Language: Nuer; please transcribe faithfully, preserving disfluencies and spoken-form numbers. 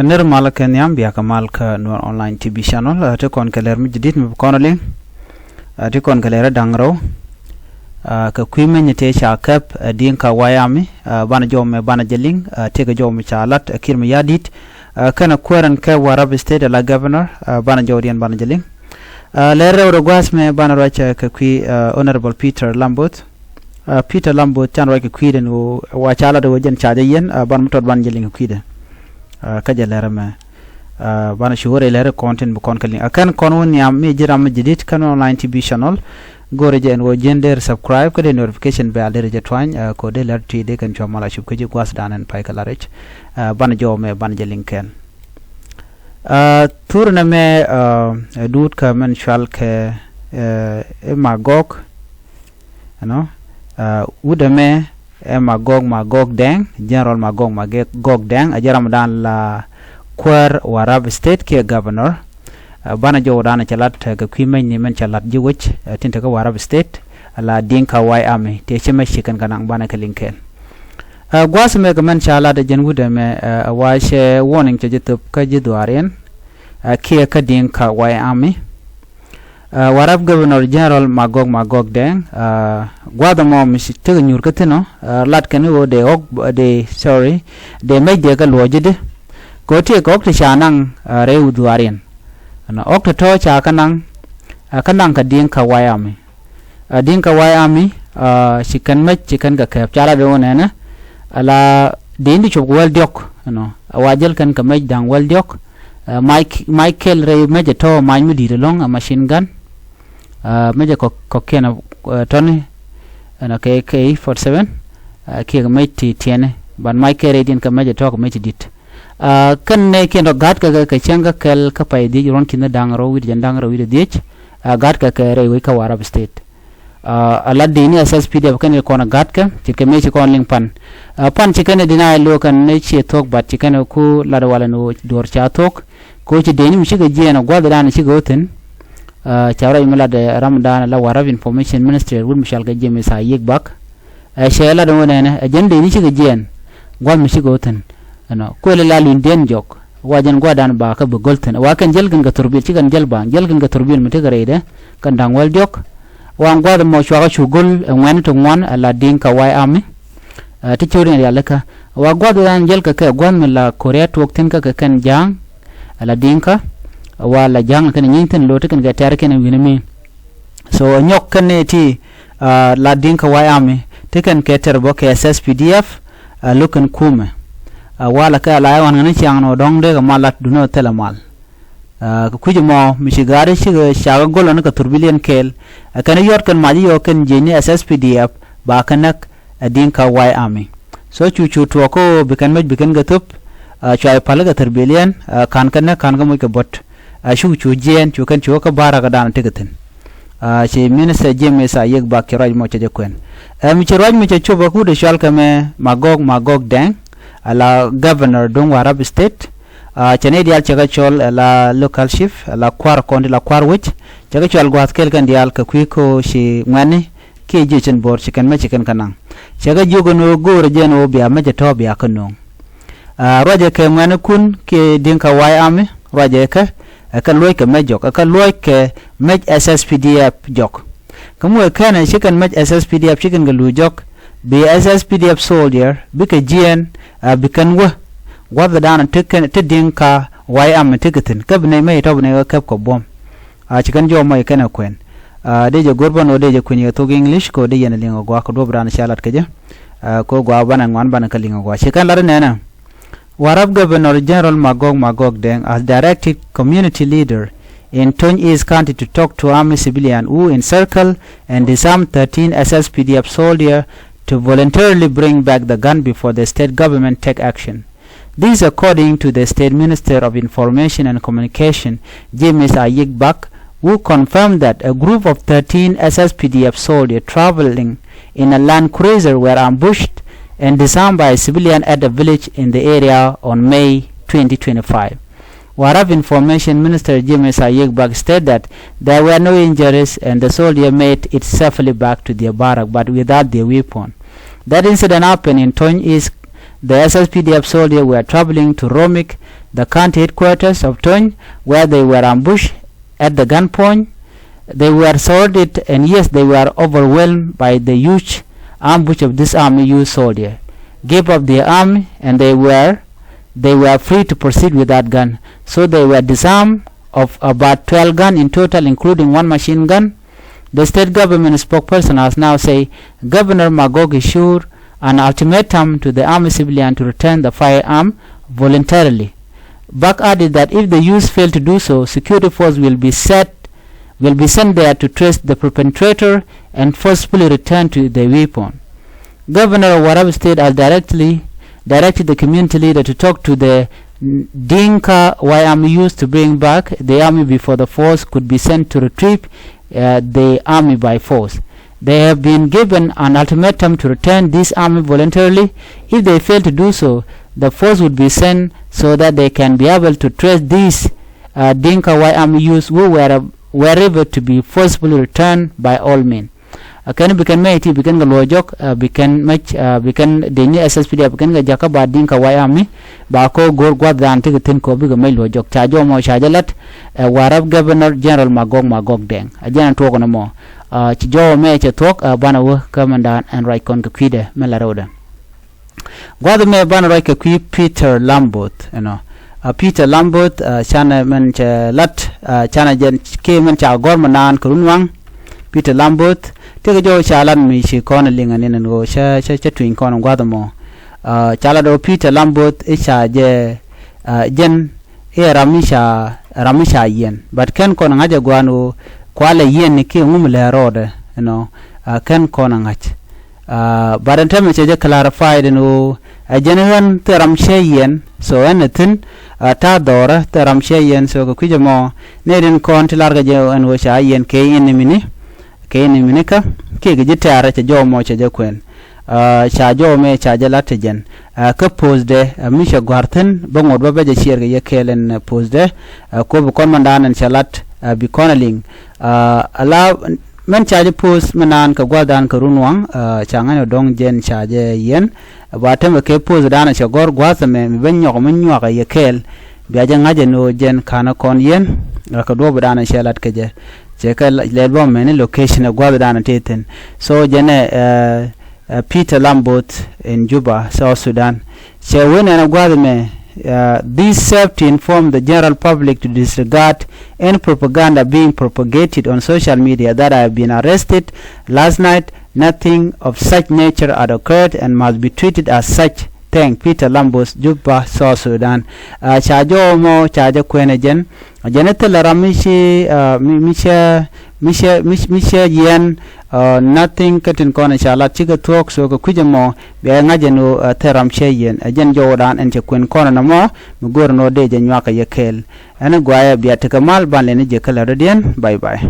Ner mal kɛ nhiam, bia kɛ mal kä Nuer Online T V Channel. Ɛ, ti kɔn kɛ lɛr mi jadid mi bi kɔn liŋ. Ɛ, ti kɔn kɛ lɛr da̱ŋ rɛw. Ɛ, kɛ kui̱ meny tëë ca kɛp, ɛ, Dinka White Army, ɛ, banɛ jɔw mɛ banɛ jɛ liŋ, ɛ, tëëkɛ jɔw mi ca lat, ɛ, Kiir Mayardit, ɛ, kɛnɛ kuäär ɛn kɛp Warrap State ala governor, ɛ, banɛ jɔwdiɛn banɛ jɛ liŋ. Ɛ, lɛr rɛw rɛ gua̱a̱th mɛ banɛ ruac, ɛ, kɛ kui̱, ɛ, Honorable Peter Lamboth. Ɛ, Peter Lamboth, can ruac kɛ kui̱dɛn ɣöö wa ca lat ɣöö jɛn ca jɛ yɛn, ɛ, ban mi tɔt ban jɛ liŋ kɛ kui̱dɛ. Ɛ, kä jɛ lɛr ɛmɛ. Ɛ, banɛ cu wä rɛy lɛr kɔn tin bi kɔn kɛ liŋ. Ɛ, kɛn kɔn wä nhiam mi ji̱ ram mi jadid kä Nuer Online T V Channel. Go̱rɛ jɛ ɛn ɣöö ji̱n dee subscribe kä dee notification bell dee rɛ jɛ tuany, ɛ, kɛ ɣöö dee lɛr ti dee kɛn cua mal a cup kä ji̱ gua̱a̱th dan ɛn pay kɛ la rɛc. Ɛ, banɛ jɔw mɛ banɛ jɛ liŋ kɛn. Ɛ, thur nɛ mɛ, ɛ, ɛ duut kä mɛn cual kɛ, ɛ, ɛ Magog. Ɛnɔ, ɛ, wut ɛmɛ ɛ Magog, Magog Deng, General Magog, Magog Deng, ɛ jɛ ram dan la kuäär Warrap State kiɛ governor. Ɛ, banɛ jɔw dan cɛ lat, ɛ, kɛ kui̱ meny ni mɛn cɛ lat ji̱ wec, ɛ, tin te kä Warrap State, ɛ, la Dinka White Army, tëë ci mec ci kɛn kɛ naŋ banɛ kɛ liŋ kɛn. Ɛ, gua̱a̱th mɛ kɛ mɛn ca lat ɛ jɛn wut ɛmɛ, ɛ, ɛ wa cɛ warning cɛ ji̱ thöp kä ji̱ dhuaariɛn, ɛ, kiɛ kä Dinka White Army. Ɛ, Warrap Governor General Magog, Magog Deng, ɛ, gua̱a̱th ɛmɔ mi ci tekɛ nyuur kä thi̱n ɔ, ɛ, lat kɛn ɣöö dee ɣɔk, dee, sorry, dee mec dee kɛ luɔ̱c ji̱ di. Kɛ ɣöö tiek ɣɔk ti ca naŋ, ɛ, rɛy wut dhuaariɛn. Ɛnɔ ɣɔk ti tɔ̱ ca kä naŋ, ɛ, kä naŋ kɛ Dinka White Army. Ɛ, Dinka White Army, ɛ, ci kɛn mec ci kɛn kɛ kɛɛp ca lat ɣöö nɛnɛ. Ala dee in di cop kɛ wäl diɔ̱k, ɛnɔ, ɛ wa jäl kɛn kɛ mec da̱ŋ wäl diɔ̱k. Ɛ, mac, mac kɛl rɛy mec ɛ tɔ̱ mac mi di̱i̱t ɛlɔ̱ŋ, ɛ machine gun. Ɛ, mec ɛ kɔk, kɔkiɛn ɛ, ɛ, tɔ̱ni, ɛnɔ, kɛ A K forty seven, ɛ, kiɛ kɛ mec ti tiɛni, ban mac kɛl rɛydiɛn kɛ mec ɛ tɔ̱ kɛ mec ti di̱t. Ɛ, kɛn nɛɛkiɛn tɔ̱ ga̱tkɛ kɛ, kɛ cäŋ kä kɛl kä pay dhiec ruɔ̱n ki̱n da̱ŋ rɛw wi̱cdɛ jiɛn da̱ŋ rɛw wi̱cdɛ dhiec, ɛ, ga̱tkɛ kɛ rɛy wec kä Warrap State. Ɛ, a lat dee ni S S P D F kɛn kɛ kɔn a ga̱tkɛ, ce̱tkɛ mëë ci kɔn liŋ pan. Ɛ, pan ci kɛn ɛ deny lo̱o̱ kɛn ni ciɛ thuɔ̱k, but ci kɛn ɛ ku lat walɛ ni ɣöö duɔ̱ɔ̱r ca thuɔ̱k. Kɛ ɣöö ci dee ni mi cikɛ jiɛɛn ɛ gua̱thdan cikɛ ɣöö thi̱n. Ɛ, ca ruac mi lat ɛ ramdan la Warrap Information Minister wut mi cɔal kɛ James Ayek Bak. Ɛ, cɛ lat ɛ ɣöö nɛnɛ, ɛ jɛn dee ni cikɛ jiɛɛn gua̱th mi cikɛ ɣöö thi̱n. Ɛnɔ, kuël la lunydiɛn jɔk. Wa jɛn gua̱dan ba kä bi go̱l thi̱n. Wa kɛn jäl kɛn kɛ thurbil, ci kɛn jäl ba, jäl kɛn kɛ thurbil mi tekɛ rɛydɛ, kɛn da̱ŋ wäl diɔ̱k. Wa gua̱th ɛmɔ cuakɛ cu go̱l ɛ ŋuɛ̈ni ti ŋuan, ɛ la Dinka White Army. Ɛ, ti cio̱r in rialikä. Wa gua̱th ɛn jäl kɛ kɛ gua̱th mi la Korea tuɔɔk thi̱n kä kɛ kɛn ja̱a̱ŋ, ɛ la Dinka. Wa la ja̱a̱ŋ kɛn nyieny thi̱n lo̱ ti kɛn kɛ tɛ̈r kɛn wi̱n mi. So, nyɔk kɛn ni ti, ɛ, la Dinka White Army, ti kɛn kɛ tɛr bä kɛ S S P D F, ɛ, lo̱k kɛn kumɛ. Ɛ, walɛ kɛ la ɛ ɣɔn ŋäni ciaŋ nɔ dɔ̱ŋ dee kɛ mal lat dunä thilɛ mal. Ɛ, kɛ kui̱c ɛmɔ, mi ci gaari cikɛ cakɛ go̱l ɔni kɛ thurbiliɛn kɛɛl. Ɛ, kɛn yɔt kɛn mac yɔ kɛn jiɛc ni S S P D F, ba kɛ näk, ɛ, Dinka White Army. So, cu cu tuɔɔk kä ɣöö bi kɛn mec bi kɛn kɛ thöp, ɛ, cua i̱ päl kɛ thurbiliɛn, ɛ, ka̱n kɛ näk ka̱n kɛ moc kɛ buɔ̱t. Ɛ, cu cu jiɛɛn, cu kɛn cu kä ba̱a̱r rakä da̱a̱n tekɛ thi̱n. Ɛ, ci Minister James Ayek Bak ci ruac mɔ cɛ jɛ kuɛn. Ɛ, mi ci ruac mɔ cɛ cop ɛ kut ɛ cual kɛ mɛ Magog, Magog Deng, ala governor duŋ Warrap State. Ɛ, cɛ ni diaal cɛ kɛ cɔl, ɛ, la local chief, ɛ, la kua̱r kɔn ti la kua̱r wec. Cɛ kɛ cɔl gua̱th kɛl kɛn diaal kɛ kui̱ ko ci ŋuɛ̈ni kiɛ jiecin bo̱r ci kɛn mɛ ci kɛn kɛ naŋ. Cɛ kɛ jiök ɛn ɣöö go̱o̱rɛ jɛ ɛn ɣöö bia mɛ cɛ tɔ̱ bia kä no̱o̱ŋ. Ɛ, ruacɛ kɛ ŋuɛ̈nikun kiɛ Dinka White Army, ruacɛ kɛ, ɛ kɛ luɔ̱c kɛ mɛ jɔk, ɛ kɛ luɔ̱c kɛ mɛ S S P D F jɔk. Kä muɛ kɛnɛ ci kɛn mɛ S S P D F ci kɛn kɛ luc jɔk, bi S S P D F soldier, bikɛ jiɛɛn, ɛ, bi kɛn wä. Gua̱thdan ti kɛn, ti Dinka White Army ti kɛ thi̱n. Kä bi nɛy mɛ itɔp nɛy wä kɛp kɛ buɔ̱m. A, ci kɛn jɔw mɔc kɛn ɛ kuɛn. A, dee jɛ go̱r bän ɣöö dee jɛ kuɛn yɛ thok English kɛ ɣöö dee yɛn ɛ liŋ ɛ gua̱a̱k kɛ duɔ̱p raan ca lat kɛ jɛ. A, kɛ ɣöö gua̱a̱k banɛ ŋuan banɛ kä liŋ ɛ gua̱a̱k. Ci kɛn lat ɛ nɛnɛ. Warrap Governor General Magog Magog Deng has directed community leader in Tony East County to talk to army civilian who encircle and disarm thirteen S S P D F soldier to voluntarily bring back the gun before the state government take action. This according to the State Minister of Information and Communication, James Ayik Bak, who confirmed that a group of thirteen S S P D F soldiers traveling in a Land Cruiser were ambushed and disarmed by a civilian at a village in the area on May twenty twenty-five. Warrap Information Minister James Ayik Bak stated that there were no injuries and the soldier made it safely back to their barrack, but without their weapon. That incident happened in Tony East. The S S P D F soldiers were traveling to Romik the county headquarters of Tony, where they were ambushed at the gunpoint. They were surrounded, and yes, they were overwhelmed by the huge ambush of this army used soldier. Gave up their army, and they were they were free to proceed with that gun. So they were disarmed of about twelve guns in total, including one machine gun. The state government spokesperson has now said Governor Magog issued an ultimatum to the army civilian to return the firearm voluntarily. Buck added that if the youth fail to do so, security force will be set will be sent there to trace the perpetrator and forcefully return to the weapon. Governor of Warrap State has directly directed the community leader to talk to the Dinka White Army youth to bring back the army before the force could be sent to retrieve uh, the army by force. They have been given an ultimatum to return this army voluntarily. If they fail to do so, the force would be sent so that they can be able to trace these uh, Dinka White Army youth who were wherever to be forcibly returned by all means. Ɛ kɛn bi kɛn mɛc ti bi kɛn kɛ luɔc jɔk, ɛ bi kɛn mɛc, ɛ bi kɛn dec ni S S P D F bi kɛn kɛ jakä ba Dinka White Army, ba kɔ go̱r gua̱th dan ti kɛ thi̱n kɔ bikɛ mɛc luɔc jɔk. Ca jɔmɔ ca jɛ lat ɛ Warrap Governor General Magog Magog Deng. Ɛ jɛn ɛ tuɔk ni mɔ. Ɛ ci jɔmɔ mɛ cɛ thuɔk, ɛ banɛ wä kä mɛn dan ɛn ruac kɔn kɛ kui̱dɛ mɛ la rɛwdɛ. Gua̱th mɛ banɛ ruac kɛ kui̱ Peter Lamboth, you know. Ɛ Peter Lamboth, ɛ canɛ mɛn cɛ lat, ɛ canɛ jɛn kɛ mɛn ca gɔ̱r mɛ naan kɛ run waŋ. Peter Lamboth, tëëkɛ jɔw ca lat mi ci kɔn liŋ ɛ ni̱n ɛn ɣöö cä cä cä tuny kɔn gua̱th mɔ. Ɛ ca lat ɣöö Peter Lamboth i̱ ca jɛ, ɛ jɛn i̱ ram mi ca ram mi ca yiɛn. But kɛn kɔn ŋa̱c ɛ gua̱n ɣöö kualɛ yiɛn ni kiɛ ŋum lɛ rɔɔdɛ, you know. Ɛ kɛn kɔn ɛ ŋa̱c. Ɛ but ɛn tɛmɛ cɛ jɛ clarified ɛn ɣöö ɛ jɛn ɣän thil ram cɛ yiɛn, so ɛn ɛ thi̱n, ɛ ta̱a̱ dhɔrä thil ram cɛ yiɛn, so kɛ kui̱c ɛmɔ nɛ rin kɔn ti larkɛ jɛ ɛn ɣöö ca yiɛn kɛ in mini kɛ in mini kä kiɛ kɛ ji̱ tɛ̈rä cɛ jɔw mɔ cɛ jɛ kuɛn. Ɛ ca jɔw mɛ ca jɛ lat ti jɛn. Ɛ kä post dɛ ɛ mi cɛ gua̱r thi̱n bä ŋot bä bä jɛ ciɛɛr kɛ yɛ kɛɛl ɛn post dɛ. Ɛ kop kɔn mandan ɛn cɛ lat ɛ bi kɔn ɛ liŋ. Ɛ ala mɛn ca jɛ post mi naan kɛ gua̱thdan kɛ run waŋ, ɛ ca ŋa̱n ɛ dɔ̱ŋ jɛn ca jɛ yiɛn. Ba tɛmɛ kɛ post dan ɛ cɛ gɔ̱r gua̱th ɛmɛ mi ben nyɔk mi nyuak ɛ yɛ kɛɛl. Bia jɛ ŋa̱c ɛn ɣöö jɛn ka̱n ɛ kɔn yiɛn, ɛ kɛ duɔ̱ɔ̱p dan ɛ cɛ lat kɛ jɛ. Cɛ kɛ lɛl bä mɛni location ɛ gua̱th dan ɛ tëë thi̱n. So jɛn ɛ, ɛ, ɛ Peter Lamboth in Juba, South Sudan. Cɛ wen ɛn ɛ gua̱th ɛmɛ, ɛ, this serve to inform the general public to disregard any propaganda being propagated on social media that I have been arrested last night. Nothing of such nature had occurred and must be treated as such. Thank Peter Lamboth, Juba, South Sudan. Ɛ ca jɔw mɔ ca jɛ kuɛn ɛ jɛn. Jɛn ɛ thilɛ ram mi ci, ɛ mi mi cɛ mi cɛ mi mi cɛ yiɛn. Ɛ nothing kä tin kɔn ɛ ca lat cikɛ thuɔ̱k, so kɛ kui̱c ɛmɔ bia ŋa̱c ɛn ɣöö ɛ thil ram cɛ yiɛn. Ɛ jɛn jɔwdan ɛn cɛ kuɛn kɔn ɛn ɛmɔ mi go̱o̱r ɛn ɣöö dee jɛ nyuak ɛ yɛ kɛɛl. Ɛn ɛ guayɛ bia tekɛ mal ban lɛni jɛ kä lɛ rɔ̱diɛn. Bye bye.